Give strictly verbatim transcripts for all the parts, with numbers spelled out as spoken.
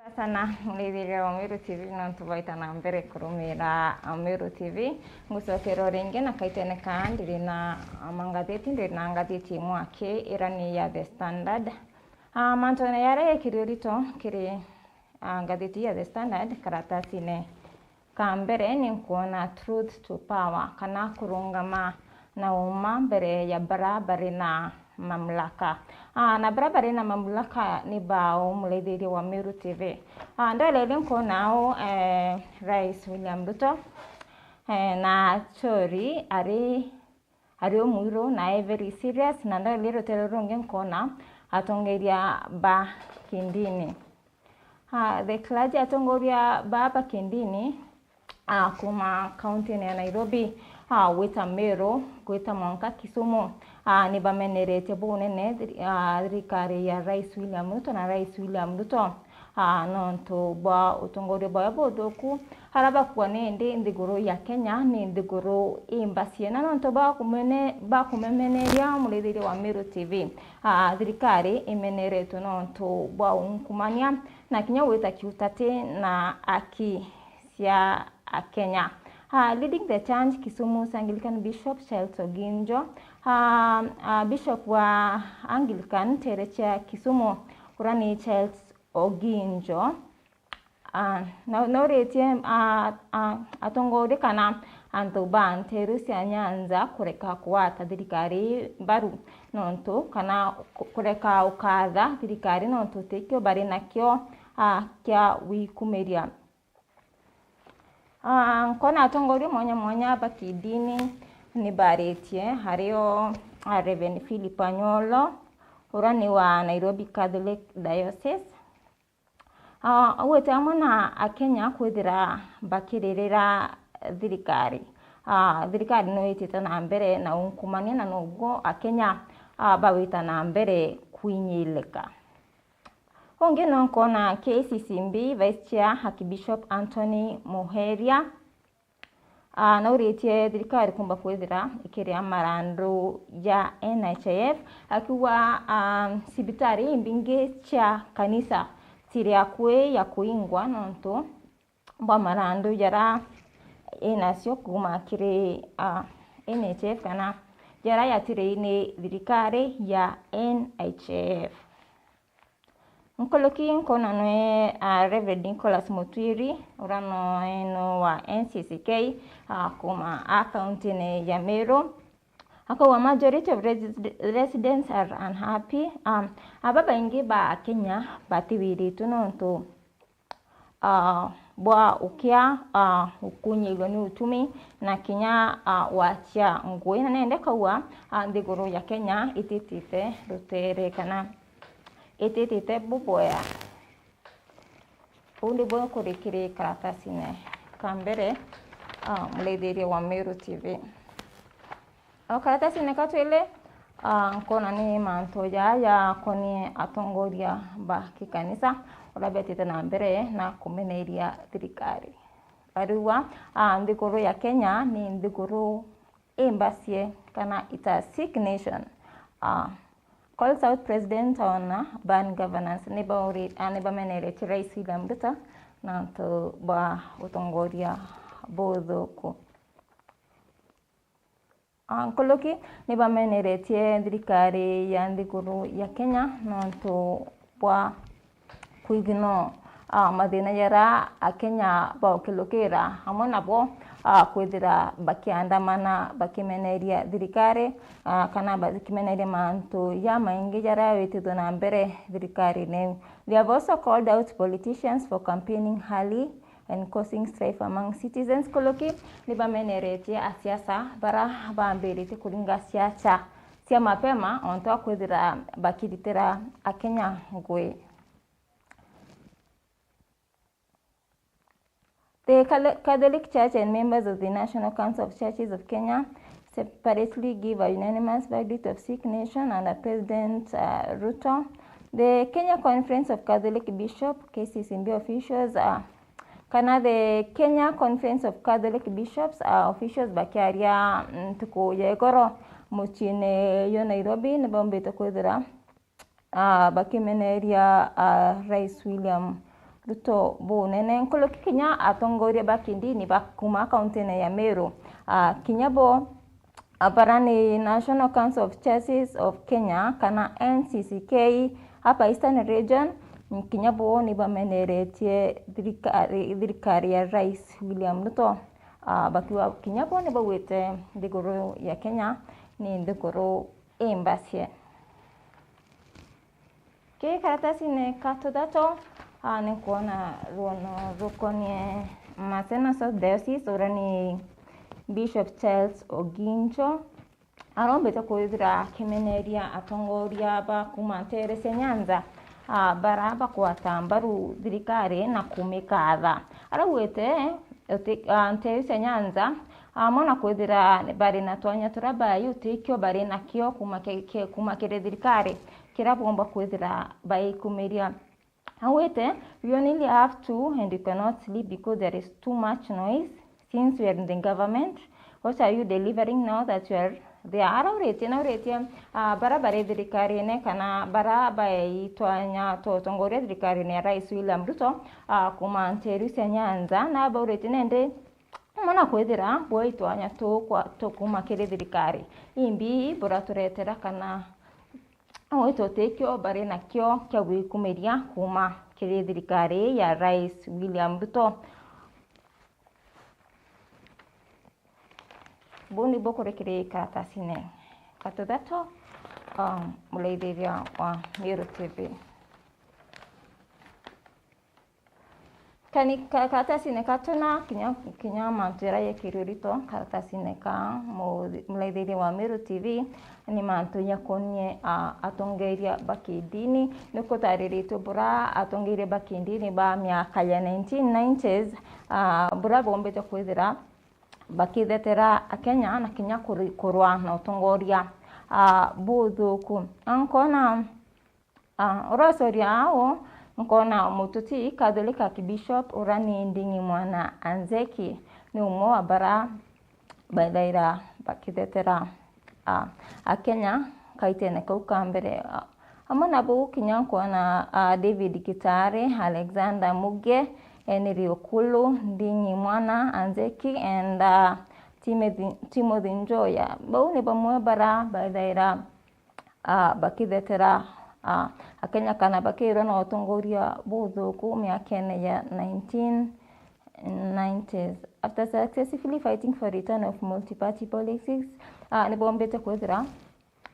Sana, muraithiria wa Meru T V, nontu bwaita na mbere kurumira Meru T V. Ngucokera o ringi na kaitene kaa, ndiri na mangathiti, ndiri na ngathiti imwe aki, ira ni ya The Standard. Ah, mantune yaria yekiri urito kiri, ah, ngathiti ya The Standard, karatasine ka mbere ni nkwona truth to power, kana kurungama na uma mbere ya bara bari na mamlaka. Ah, na bara bari na mamlaka ni bao, muraithiria wa Meru T V. Ah, ndoreri nkwona au, eh, Rais William Ruto, eh, na Achori ari, ari umwiru na e very serious, na ndoreri rutere rungi nkwona atongeria ba kindini. Ah, the clergy, atongoria baa ba kindini, ah, kuma kaunti-ini ya Nairobi, ah, gwita Meru, gwita mwanka Kisumu, ah, ni bameneretie bunene thiri-, ah, thirikari ya Rais William Ruto na Rais William Ruto, ah, nontu bwa utongoria bwao buthuku, aria bakua ni indi nthiguru ya Kenya ni nthiguru imbacie, na nontu bwa kumene-, bwa kumemeneria muraithiria wa Meru T V. Ah, thirikari imeneretwe nontu bwa ungumania na kinya gwita kiutati na aki cia Akenya. Ah, leading the charge, Kisumu's Anglican Bishop Charles Oginjo. Ah, ah, Bishop wa Anglican nteere cia Kisumu, uria ni Charles Oginjo. Ah, na, nauritie, ah, ah, atongoria kana antu ba nteru cia Nyanza kureka kugwata thirikari mbaru, nontu kana ku-, kureka ukatha thirikari, nontu tikio bari nakio, ah, kia wikumiria. Ah, nkona atongoria mwanya mwanya ba kidini ni baritie, ario, ah, Reverend Philip Anyolo, uria ni wa Nairobi Catholic Diocese. Ah, augite amwe na Akenya kwithira bakiririra thirikari. Ah, thirikari no itite na mbere na ungumania, na noguo Akenya, ah, bawita na mbere kwinyilika. Ungi no nkona K C C B Vice Chair Archbishop Anthony Muheria, ah, nauritie thirikari kumba kwithira ikiria marandu ja N H I F, akiuga, ah, cibitari imbingi cia kanisa ciri akui ya kuingwa nontu bwa marandu jaria inacio kuma kiri, ah, N H I F kana jaria yatiri ni thirikari ya N H I F. Nkuruki nkona nwe, ah, Reverend Nicholas Mutwiri, uria nwe no wa N C C K, ah, kuma a kaunti-ini ya Meru. Akauga, majority of resi-, residents are unhappy. Um, aba baingi ba Akenya batiwiritwe nontu, ah, bwa ukia, ah, ukunyirwa ni utumi na kinya, ah, wacia ngui. Na nende kauga, ah, nthiguru ya Kenya ititite rutere kana ititite buboya. Uu nibwo kuri kiri karatasine ka mbere, ah, muraithiria wa Meru T V. O karatasine ka twili, ah, nkona ni mantu jaa jakonie atongoria ba kikanisa uria betite na mbere na kumeneria thirikari. Bariuga, ah, nthiguru ya Kenya ni nthiguru imbacie kana it's a sick nation. Ah, calls out president on, ah, bad governance. Nibauri-, ah, nibameneretie Rais William Ruto nontu bwa utongoria buthuku. Ah, nkuruki nibameneretie thirikari ya nthiguru ya Kenya nontu bwa kwignore, ah, mathina jaria Akenya baukilukira amwe nabo, ah, kwithira bakiandamana bakimeneria thirikari, ah, kana bakimeneria mantu jamaingi jaria witithwe na mbere thirikarine iu. They have also called out politicians for campaigning early and causing strife among citizens. Nkuruki nibameneretie asiasa baria bambiritie kuringa siasa cia mapema ontu a kwithira bakiritira Akenya ngui. The Cale-, Catholic Church and members of the National Council of Churches of Kenya separately give a unanimous verdict of sick nation under President, uh, Ruto. The Kenya Conference of Catholic Bishops, K C C B officials, uh, kana the Kenya Conference of Catholic Bishops, uh, officials bakiaria, mm, ntuku ya igoro muciine jwa Nairobi, nibaumbite kwithira, ah, bakimeneria, ah, Rais William Ruto bunene. Nkuruki kinya atongoria ba kidini ba kuma kauntine ya Meru, ah, kinya bo, ah, bara ni National Council of Churches of Kenya kana N C C K hapa Eastern Region, kinya bo ni bameneretie thirikari, thirikari ya Rais William Ruto, ah, bakiuga kinya bo ni baugite nthiguru ya Kenya ni nthiguru imbacie. Ki karatasine ka tuthatu, ah, ni nkwona rwono rukonie Maseno South Diocese, uria ni Bishop Charles Ogincho, arombete kwithira akimeneria atongoria ba kuma nteere cia Nyanza, ah, bara bakwata mbaru thirikari na kumikatha. Araugite, uti-, ah, nteere cia Nyanza, amwe na kwithira bari na twanya turia baai utikio bari nakio kuma ki-, ki-, kuma kiri thirikari, kiria boomba kwithira baikumiria. Augite, "We only have two and you cannot sleep because there is too much noise since we are in the government. What are you delivering now that you are there?" Arauritie, nauritie, ah, bara bari thirikarine kana bara baei twanya twa utongoria thirikarine ya Rais William Ruto, ah, kuma nteere cia Nyanza, na bauritie nandi, amwe na kwithira bwai twanya tukwa-, tukuma kiri thirikari, imbi buraturetera kana gwita utikio bari nakio kia gwikumiria kuma kiri thirikari ya Rais William Ruto. Buu nibu kuri kiri karatasine ka tuthatu, um, muraithiria wa Meru T V. Kani-, ka-, karatasine ka tuna, kinya, kinya mantu jaria jekirwe rito karatasine ka mu-, muraithiria wa Meru T V, ni mantu jakonie, a, atongeria ba kidini. Ni kutariritwe bura atongeria ba kidini ba miaka ya nineteen nineties, a, bura bombite kwithira bakithetera Akenya na kinya kuri-, kurwa na utongoria, a, buthuku. A, nkona, a, uracoria au, nkona mututi Catholic Archbishop uria ni Nding'i Mwana Anzeki, ni umwe wa bara baithaira bakithetera, a, Akenya kaitene kau ka mbere. A, amwe na bau kinya nkwona, a, David Kitare, Alexander Muge, Henry Okulu, Nding'i Mwana Anzeki and, a, Timothy, Timothy Njoya. Bau ni bamwe bara baithaira, a, bakithetera, a, Akenya kana bakirwa na utongoria buthuku miakene ya nineteen nineties. After successfully fighting for return of multi-party politics, a, ni bombite kwithira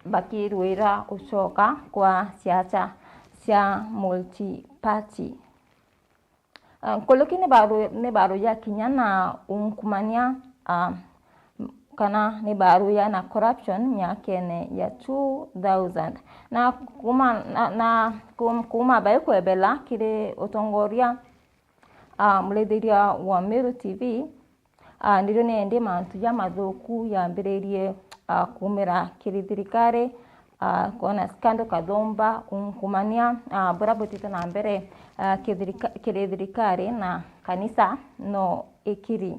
bakirwira ucoka kwa siasa cia multi-party. Ah, nkuruki ni baru-, ni baruya kinya na ungumania, ah, kana ni baruya na corruption miakene ya two thousand. Na kuma, na, na kum-, kuma baikwebela kiri utongoria, ah, muraithiria wa Meru T V, ah, ndirio ni indi mantu jamathuku yambiririe, ah, kumira kiri thirikari, ah, kwona scandal kathumba, ungumania, ah, buria butite na mbere, ah, kithirika-, kiri thirikari na kanisa no ikiri.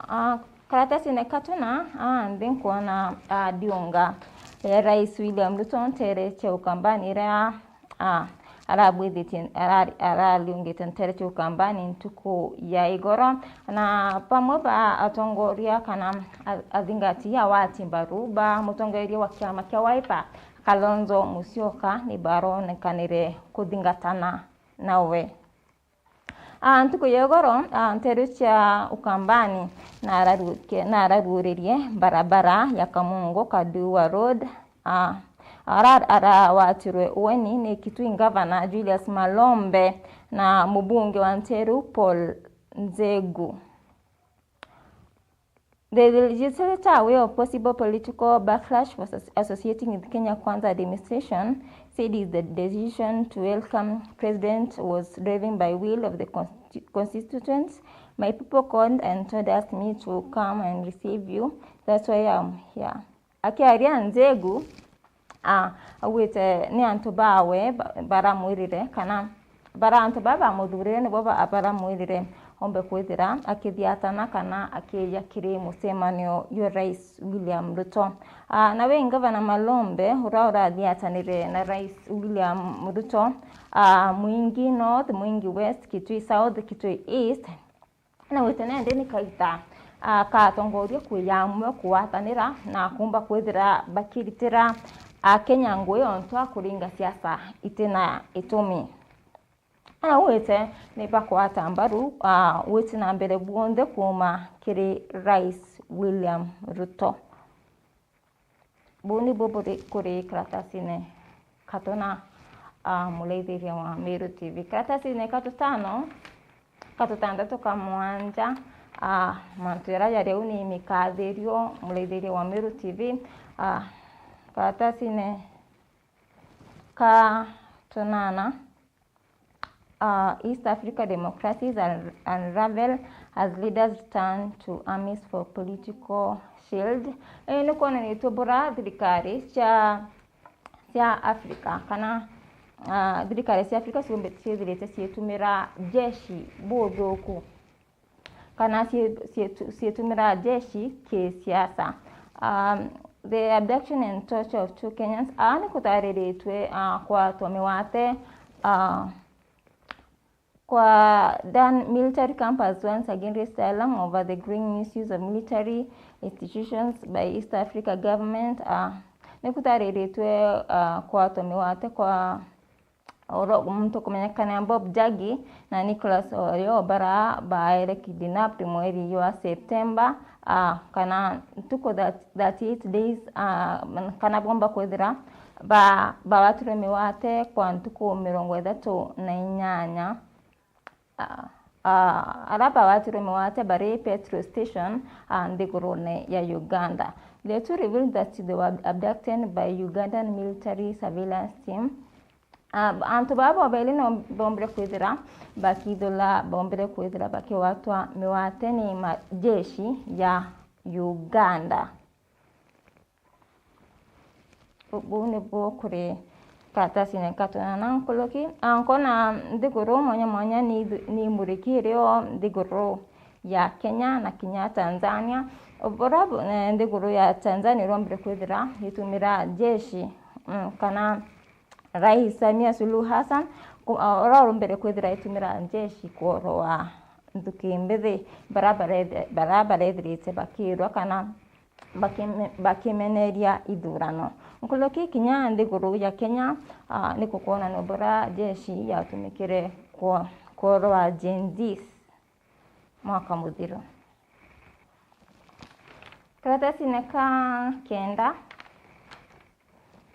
Ah, karatasine ka tuna, ah, nthi nkwona, ah, ndiunga ya Rais William Ruto nteere cia Ukambani iria, ah, arabwithitie, ara-, arariungite nteere cia Ukambani ntuku ya igoro, na bamwe ba atongoria kana a-, athingatia wa atimbaru ba mutongeria wa kiama kia Wiper, Kalonzo Musyoka, ni baronekanire kuthingatana nawe. Ah, ntuku ya igoro, ah, nteere cia Ukambani nararuke-, nararuuririe barabara ya Kamungu Kaduwa Road, ah, ara-, arawatirwe ueni ni Kitui Ngavana Julius Malombe na mubunge wa nteere iu Paul Nzegu. The legislature, aware of possible political backlash for as-, associating with Kenya Kwanza administration, said is the decision to welcome president was driven by will of the consti-, constituents. "My people called and told us me to come and receive you. That's why I'm here." Akiaria Nzegu, ah, augite ni antu bawe ba-, baramwirire, kana bara antu baa bamuthurire nibo ba-, baramwirire, ombe kwithira akithiatana kana akiija kiri mucemanio jwa Rais William Ruto. Aa, nawe Ngavana Malombe, uria urathiatanire na Rais William Ruto, aa, Mwingi North, Mwingi West, Kitui South, Kitui East, naugite nandi ni kaita, aa, ka atongoria kwija amwe kugwatanira na kumba kwithira bakiritira Akenya ngui ontu a kuringa siasa itina itumi. Augite ni bakwata mbaru, aa, gwiti na mbere bwonthe kuuma kiri Rais William Ruto. Buu nibu buri kuri karatasine katona, aa, muraithiria wa Meru T V. Karatasine ka tutano, ka tutantatu, ka mwanja, aa, mantu jaria jari au ni mikathirio muraithiria wa Meru T V. Aa, karatasine ka tunana, Uh, East Africa democracies un- unravel as leaders turn to armies for political shield. Ii ni kwonanitue bura thirikari cia, cia Africa kana, uh, thirikari cia Africa ciumbi-, ciithirite ciitumira jeshi buthuku kana cie-, cietu-, cietumira jeshi kisiasa. Um, the abduction and torture of two Kenyans, aa ni kutariritue, uh, kwatwa miwate, uh, kwa done military camp as once again resettling over the growing misuse of military institutions by East Africa government. Uh, ni kutariritue, uh, kwatwa miwate kwa oro muntu kumenyekana Bob Jagi na Nicholas Orio, bara baere kidnapped mweri jwa September, ah, kana ntuku that, thirty-eight days, ah, kana bomba kwithira ba, bawatirwe miwate kwa ntuku mirongo ithatu na inyanya. Ah, ah, ara bawatirwe miwate bari petrol station, ah, nthigurune ya Uganda. The two revealed that they were abducted by Ugandan military surveillance team. Ah, antu baa bobeli no bombire kwithira bakithula, bombire kwithira bakigwatwa miwate ni majeshi ya Uganda. Bu-, buu nibu kuri karatasine ka tunana nkuruki. Ah, nkona nthiguru mwanya mwanya ni, ni imuriki irio nthiguru ya Kenya na kinya Tanzania. Bura bu-, eh, nthiguru ya Tanzania irombire kwithira itumira jeshi, mm, kana Rais Samia Suluhu Hassan, ku-, a-, uria urumbire kwithira aitumira njeshi kworoa nthuki mbithi, bara barethe-, bara barethirite bakirwa kana bakime-, bakimeneria ithurano. Nkuruki kinya nthiguru ya Kenya, a, ni kukwonanua bura jeshi yatumikire kwo-, kworoa Gen Zs mwaka muthiru. Karatasine ka kenda,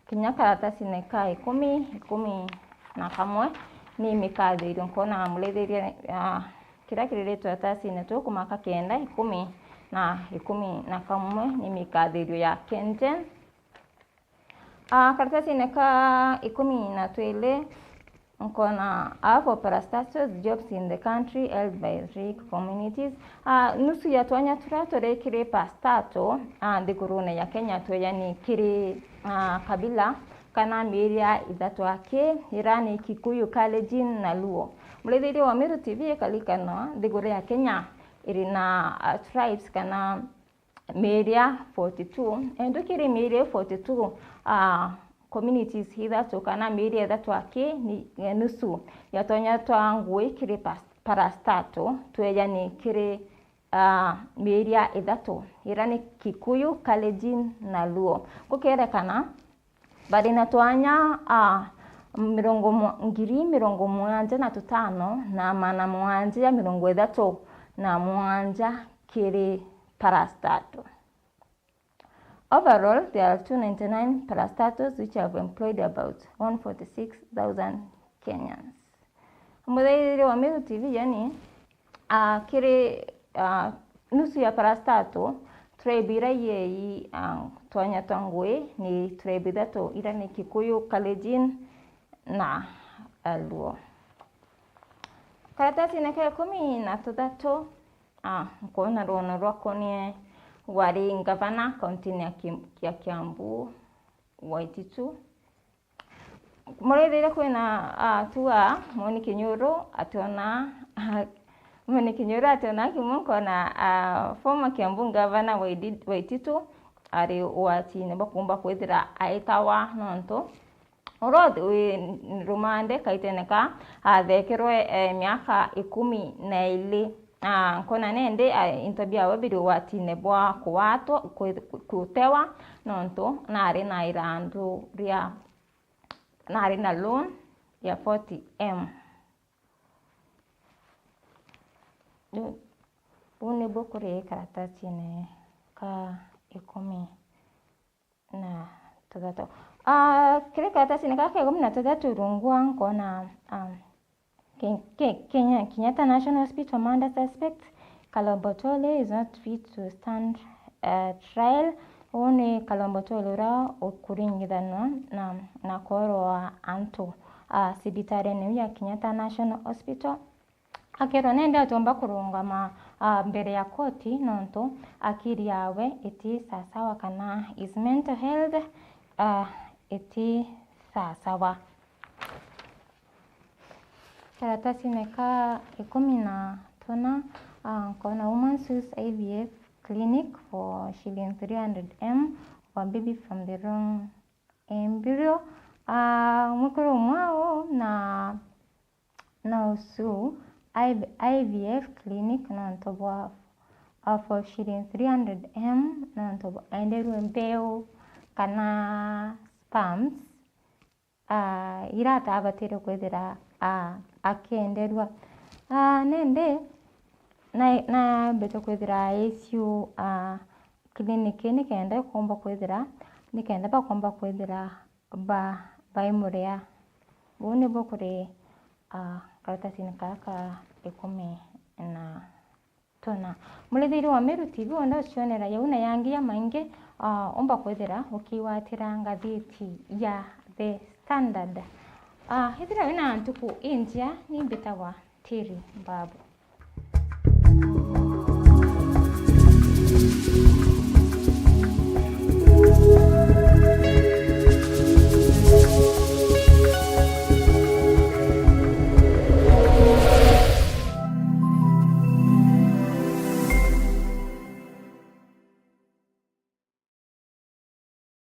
kinya karatasine ka ikumi, ikumi na kamwe, ni mikathirio nkona murithiria, ah, kiria kiriritwe karatasine tu kuma ka kenda, ikumi na ikumi na kamwe, ni mikathirio ya KenGen. Ah, karatasine ka ikumi na twili, nkona, are for parastatals jobs in the country held by rich communities. Ah, nusu ya twanya turia turi kiri parastatal, ah, nthigurune ya Kenya twejani kiri, ah, kabila kana miiria ithatu aki, ira ni Kikuyu, Kalenjin na Luo. Murithiria wa Meru T V ikarikanwa, nthiguru ya Kenya iri na, ah, tribes kana miiria forty-two, indi kiri miiria forty-two, ah, communities ithatu kana miiria ithatu aki ni, eh, nusu ya twanya twa ngui kiri pas-, parastatal twejani kiri, ah, miiria ithatu, ira ni Kikuyu, Kalenjin na Luo. Gukerekana bari na twanya, ah, mirongo mu-, ngiri mirongo mugwanja na tutano na magana mugwanja ja mirongo ithatu na mugwanja kiri parastatal. Overall, there are two ninety-nine parastatals which have employed about one forty-six thousand Kenyans. Muthairia wa Meru T V, yani, ah, kiri, ah, nusu ya parastatal, tribe ira iei, ah, twanya twa ngui ni tribe ithatu, ira ni Kikuyu, Kalenjin na, ah, Luo. Karatasine ka ikumi na tuthatu, ah, nkwona rwono rwakonie wari ngavana kauntine ya Kim-, ya Kiambu, Waititu. Murithiria kwina, ah, tua Moni Kinyuru ationa, ah, Mwenekini uria ati ona kimwe nkona, ah, former Kiambu Gavana Waidi-, Waititu ari ugwatine bwa kuumba kwithira aitawa nontu uria wi rumande kaitene ka athekerwe, eh, miaka ikumi na ili. Ah, nkona nindi, ah, into biawe biri ugwatine bwa kuwatwa, kwi-, kutewa nontu nari na irandu ria, nari na loan ya forty M. Riu, buu nibuo kuri karatasine ka ikumi na tuthatu. Ah, kiri karatasine ka, ka ikumi na tuthatu rungu wa nkona, ah, Ke-, Ke-, Kenya, Kenyatta National Hospital murder suspect, Kalombotole is not fit to stand, uh, trial. Uu ni Kalombotole uria ukuringithanwa na, na kuorwa antu, ah, cibitarine iu ya Kenyatta National Hospital. Akerwa nende atiumba kurungama, ah, mbere ya koti nontu akiri yawe iti sasawa kana his mental health, ah, iti sasawa. Karatasine ka ikumi na tuna, ah, nkona woman sues I V F clinic for shilling three hundred M for baby from the wrong embryo. Ah, mwekuru umwe uu na, na usu I V, I V F clinic nontu bwa, ah, for shilling three hundred M nontu bwa enderwe mbeu kana sperms, ah, ira atabatire kwithira, ah, akienderua. Ah, nindi na, nambite kwithira aiciu, ah, clinic nikenda ikomba kwithira, nikenda bakomba kwithira ba, baimuria. Buu nibuo kuri, ah, karatasine kaka ikumi na tuna. Murithiri wa Meru T V wenda ucionera yau na yangi ya maingi, ah, umba kwithira ukiwatira ngathiti ya The Standard. Ah, ithira wina ntuku injia, ni mbitagwa Terry Mbabu.